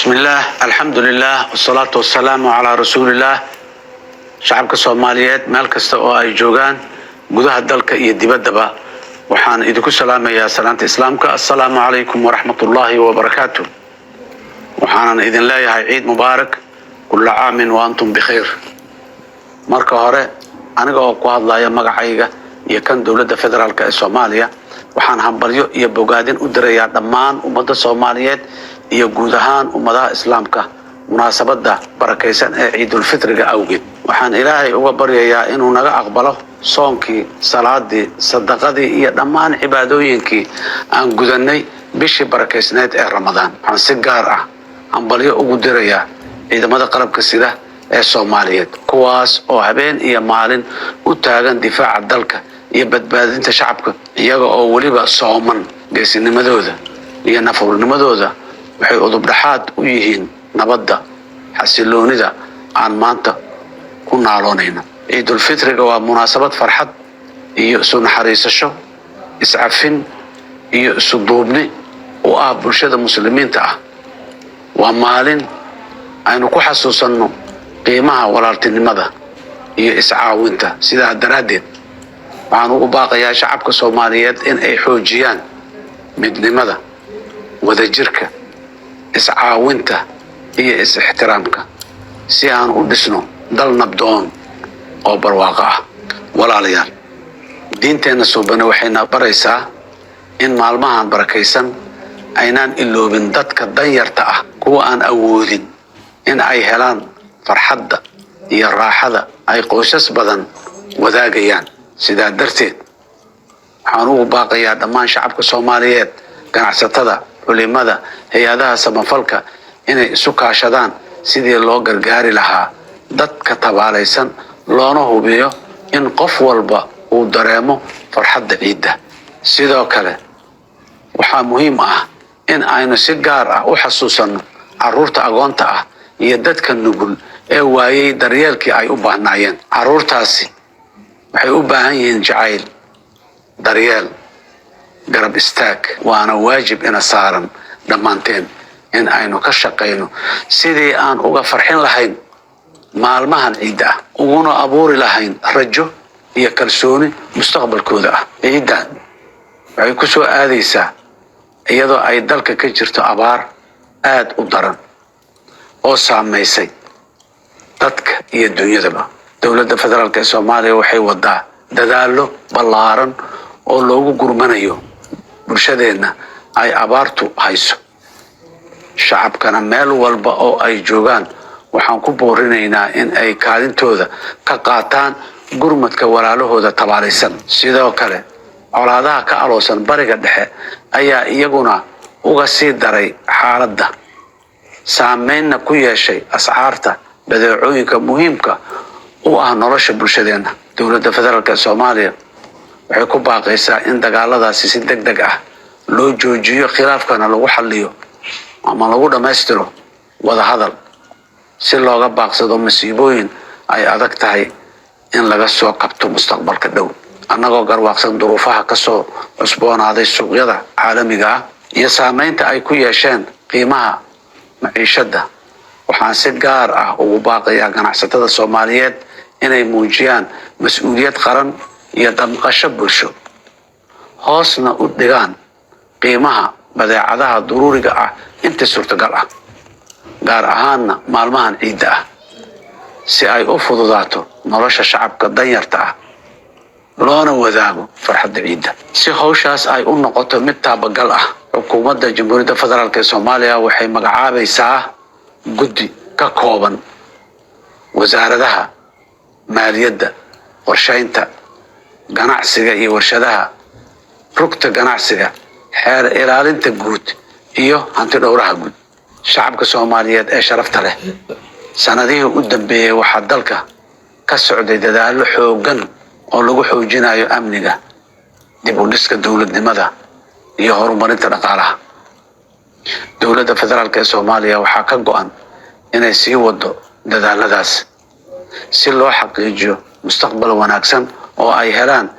Bismillaah, alxamdulilah, wasalaatu wasalaamu calaa rasuulillaah. Shacabka Soomaaliyeed meel kasta oo ay joogaan, gudaha dalka iyo dibaddaba, waxaan idinku salaamayaa salaanta Islaamka: assalaamu calaykum waraxmatullaahi wabarakaatu. Waxaanan idin leeyahay ciid mubaarak, kulla caamin wa antum bikhayr. Marka hore, aniga oo ku hadlaya magacayga iyo kan Dowladda Federaalk ee Soomaaliya, waxaan hambalyo iyo bogaadin u dirayaa dhammaan ummadda Soomaaliyeed iyo guud ahaan ummadaha Islaamka munaasabadda barakaysan ee Ciidulfitriga awgeed. Waxaan Ilaahay uga baryayaa inuu naga aqbalo soonkii, salaadii, sadaqadii iyo dhammaan cibaadooyinkii aan gudannay bishii barakaysneed ee Ramadaan. Waxaan si gaar ah hambalyo ugu dirayaa ciidamada qalabka sida ee Soomaaliyeed, kuwaas oo habeen iyo maalin u taagan difaaca dalka iyo badbaadinta shacabka, iyaga oo weliba sooman. Geesinimadooda iyo nafurnimadooda waxay udubdhaxaad u yihiin nabadda, xasiloonida aan maanta ku naaloonayno. Ciidulfitriga waa munaasabad farxad iyo isu naxariisasho, iscafin iyo isu duubni u ah bulshada Muslimiinta ah. Waa maalin aynu ku xasuusanno qiimaha walaaltinimada iyo iscaawinta. Sidaa daraaddeed, waxaan ugu baaqayaa shacabka Soomaaliyeed in ay xoojiyaan midnimada, wadajirka, iscaawinta iyo is-ixtiraamka si aan u dhisno dal nabdoon oo barwaaqo ah. Walaalayaal, diinteenna suubane waxayna baraysaa in maalmahan barakaysan aynaan iloobin dadka danyarta ah, kuwa aan awoodin in ay helaan farxadda iyo raaxada ay qoysas badan wadaagayaan. Sidaa darteed, waxaan ugu baaqayaa dhammaan shacabka Soomaaliyeed, ganacsatada, culimada, hay-adaha samafalka inay isu kaashadaan sidii loo gargaari lahaa dadka tabaalaysan, loona hubiyo in qof walba uu dareemo farxadda ciidda. Sidoo kale, waxaa muhiim ah in aynu si gaar ah u xasuusanno carruurta agoonta ah iyo dadka nugul ee waayey daryeelkii ay u baahnaayeen. Carruurtaasi waxay u baahan yihiin jacayl, daryeel, garab istaag, waana waajib ina saaran dhammaanteen in aynu ka shaqayno sidii aan uga farxin lahayn maalmahan ciidda ah, uguna abuuri lahayn rajo iyo kalsooni mustaqbalkooda ah. Ciiddan waxay ku soo aadaysaa iyadoo ay dalka ka jirto abaar aada u daran oo saamaysay dadka iyo dunyadaba. Dowladda Federaalk ee Soomaaliya waxay wadaa dadaallo ballaaran oo loogu gurmanayo bulshadeenna ay abaartu hayso. Shacabkana meel walba oo ay joogaan waxaan ku boorinaynaa in ay kaalintooda ka qaataan gurmadka walaalahooda tabaalaysan. Sidoo kale, colaadaha ka aloosan Bariga Dhexe ayaa iyaguna uga sii daray xaaladda, saameynna ku yeeshay ascaarta badeecooyinka muhiimka u ah nolosha bulshadeenna. Dowladda Federaalk ee Soomaaliya waxay ku baaqaysaa in dagaaladaasi si deg deg ah loo joojiyo, khilaafkana lagu xalliyo ama lagu dhammaystiro wadahadal, si looga baaqsado masiibooyin ay adag tahay in laga soo kabto mustaqbalka dhow. Annagoo garwaaqsan duruufaha kasoo cusboonaaday suuqyada caalamiga ah iyo saameynta ay ku yeesheen qiimaha maciishadda, waxaan si gaar ah ugu baaqayaa ganacsatada Soomaaliyeed inay muujiyaan mas-uuliyad qaran iyo damqasho bulsho, hoosna u dhigaan qiimaha badeecadaha duruuriga ah inta suurtagal ah, gaar ahaanna maalmahan ciidda ah, si ay u fududaato nolosha shacabka danyarta ah, loona wadaago farxadda ciidda. Si hawshaas ay u noqoto mid taabagal ah, xukuumadda Jamhuuriyadda Federaalk ee Soomaaliya waxay magacaabaysaa guddi ka kooban wasaaradaha maaliyadda, qorshaynta, ganacsiga iyo warshadaha, rugta ganacsiga, xeer ilaalinta guud iyo hanti dhowraha guud. Shacabka Soomaaliyeed ee sharafta leh, sanadihii u dambeeyey waxaa dalka ka socday dadaallo xooggan oo lagu xoojinayo amniga, dib u dhiska dowladnimada iyo horumarinta dhaqaalaha. Dowladda Federaalk ee Soomaaliya waxaa ka go-an inay sii wado dadaaladaas si loo xaqiijiyo mustaqbal wanaagsan oo ay helaan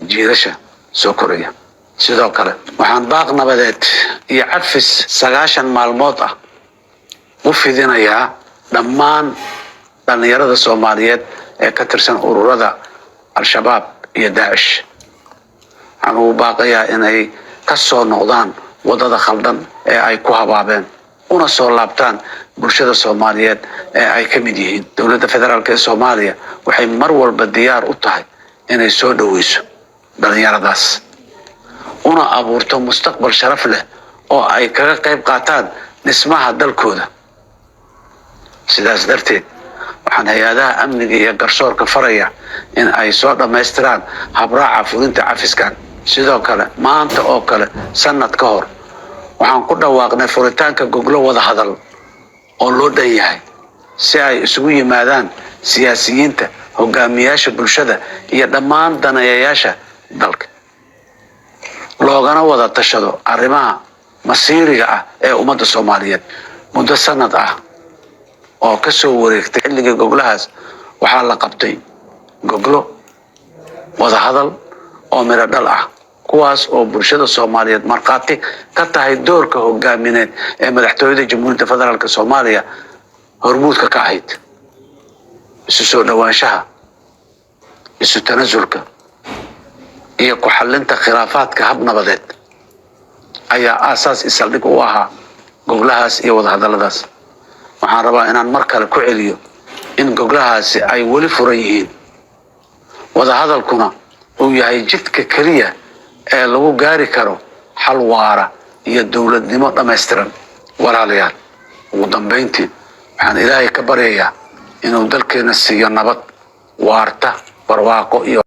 jiilasha soo koraya. Sidoo kale, waxaan baaq nabadeed iyo cafis 90 maalmood ah u fidinayaa dhammaan dhallinyarada Soomaaliyeed ee ka tirsan ururada Al-Shabaab iyo Daacish. Waxaan ugu baaqayaa inay ka soo noqdaan waddada khaldan ee ay ku habaabeen, una soo laabtaan bulshada Soomaaliyeed ee ay ka mid yihiin. Dowladda federaalk ee Soomaaliya waxay mar walba diyaar u tahay inay soo dhoweyso dhallinyaradaas, una abuurto mustaqbal sharaf leh oo ay kaga qayb qaataan dhismaha dalkooda. Sidaas darteed, waxaan hay-adaha amniga iyo garsoorka faraya in ay soo dhammaystiraan habraaca fulinta cafiskan. Sidoo kale, maanta oo kale sanad ka hor, waxaan ku dhawaaqnay furitaanka goglo wada hadal oo loo dhan yahay, si ay isugu yimaadaan siyaasiyiinta, hogaamiyaasha bulshada iyo dhammaan daneeyayaasha dalka, loogana wada tashado arrimaha masiiriga ah ee ummadda Soomaaliyeed. Muddo sanad ah oo ka soo wareegtay xilligii goglahaas, waxaa la qabtay goglo wada hadal oo midho dhal ah, kuwaas oo bulshada Soomaaliyeed markhaati ka tahay doorka hogaamineed ee madaxtooyada Jamhuuriyadda Federaalk Soomaaliya hormuudka ka ahayd. Isu soo dhowaanshaha, isu tanasulka iyo ku xallinta khilaafaadka hab nabadeed ayaa aasaas isaldhig u ahaa goglahaas iyo wadahadalladaas. Waxaan rabaa inaan mar kale ku celiyo in goglahaasi ay weli furan yihiin, wadahadalkuna uu yahay jidka keliya ee lagu gaari karo xal waara iyo dowladnimo dhammaystiran. Walaalayaal, ugu dambayntii, waxaan Ilaahay ka baryayaa inuu dalkeena siiyo nabad waarta, barwaaqo iyo